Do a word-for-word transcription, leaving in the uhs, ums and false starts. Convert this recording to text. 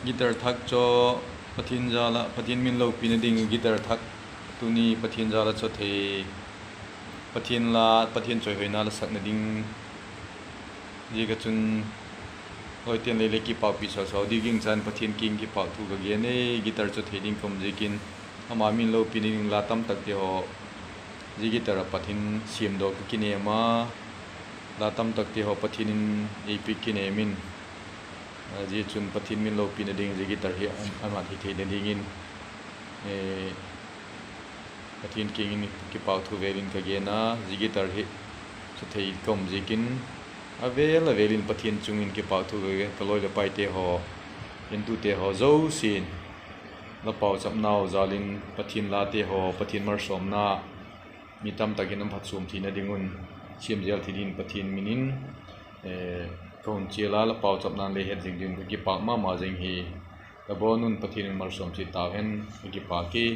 Guitar thak chu Pathian jal ah, Pathian min lopina ding guitar thak tuni Pathian jal ah chu thei, Pathian la, Pathian chawihoina la sakna ding. Ziak ah chun lawite'n lei le kipâkpi sau sau ding ging chan Pathian kiang kipâk thu ka gen e, guitar chu thei ding ka um ziakin, ama min lopina ding la tam takte haw, zia guitar ah pat in siamdaw ka kinêm a, la tam takte haw Pathian in ei piak kinêm in, zia chun Pathian min lopina ding zia guitar hi a mat hi theina dingin Pathian kiang in kipâk thu vêl in ka gen a, zia guitar hi chu thei ka um ziakin, a vêl a vêl in Pathian chung in kipâk thu ka gen, ka lawi leh paite haw, entute haw zosia'n la pauchapnau jal in Pathian late haw, Pathian malsawmna mi tam tak in a phatchuam theina ding un siam zel thei dingin Pathian min in ka hun chial a, la pauchapna'n lei het zing dingin ka kipâk ma ma zing hi. La bawn un Pathian in malsawm chiat tau hen, ka kipâk e.